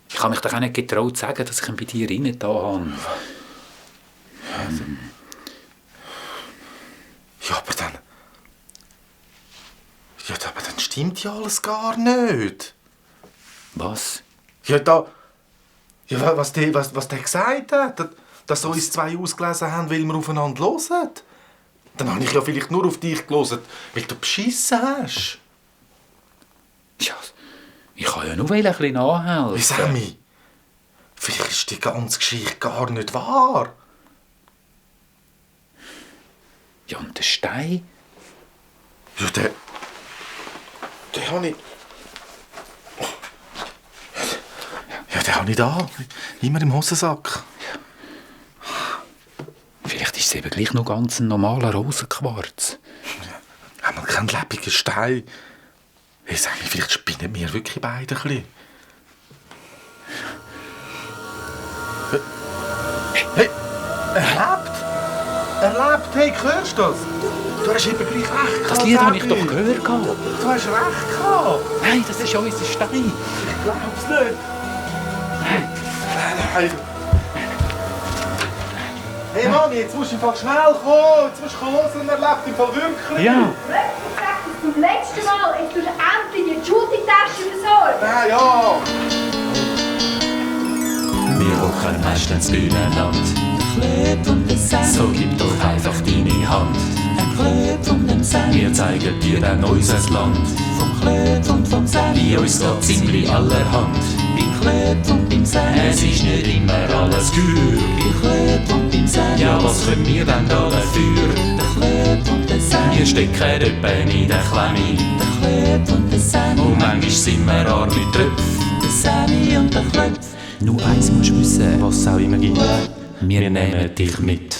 Ich habe mich doch auch nicht getraut zu sagen, dass ich ihn bei dir rein da habe. Ja, aber dann... Ja, aber dann stimmt ja alles gar nicht. Was? Ja, Ja, was der gesagt hat, dass uns zwei ausgelesen haben, weil wir aufeinander hören. Dann habe ich ja vielleicht nur auf dich gehört, weil du beschissen hast. Ja, ich kann ja nur ein bisschen nachhelfen. Wie Sammy? Vielleicht ist die ganze Geschichte gar nicht wahr. Ja, und der Stein? Ja, den habe ich... Ja, den habe ich da. Immer im Hosensack. Vielleicht ist es eben gleich noch ganz ein normaler Rosenquarz. Einmal kein lebendiger Stein. Hey, sag mir, vielleicht spinnen wir wirklich beide ein bisschen. Hey, er lebt, hey, hörst du das? Du hast eben gleich recht gehabt. Das Lied habe ich doch gehört. Du hast recht gehabt. Nein, das ist ja unser Stein. Ich glaub's nicht. Nein. Hey Mann, jetzt musst du im Fall schnell kommen. Jetzt musst du hören, er lebt im Fall wirklich. Ja. Zum letzten Mal, jetzt tust du endlich die Shooting-Tasche versorgen. Nein, ja. Wir hocken meistens übereinander. Klöp und der Sam. So gib doch einfach deine Hand. Klöp und dem Sam. Wir zeigen dir dann unser Land. Vom Klöp und vom Sam. Bei uns geht ziemlich allerhand. Beim Klöp und beim Sam. Es ist nicht immer alles gut. Bei Klöp und beim Sam. Ja, was machen wir dann da dafür? Der Klöp und der Sammy. Wir stecken etwa in der Klemme. Der Klöp und der Sammy. Und manchmal sind wir arm mit Tröpfen. Der Sammy und der Klöp. Nur eins musst du wissen, was es auch immer gibt. Wir nehmen dich mit.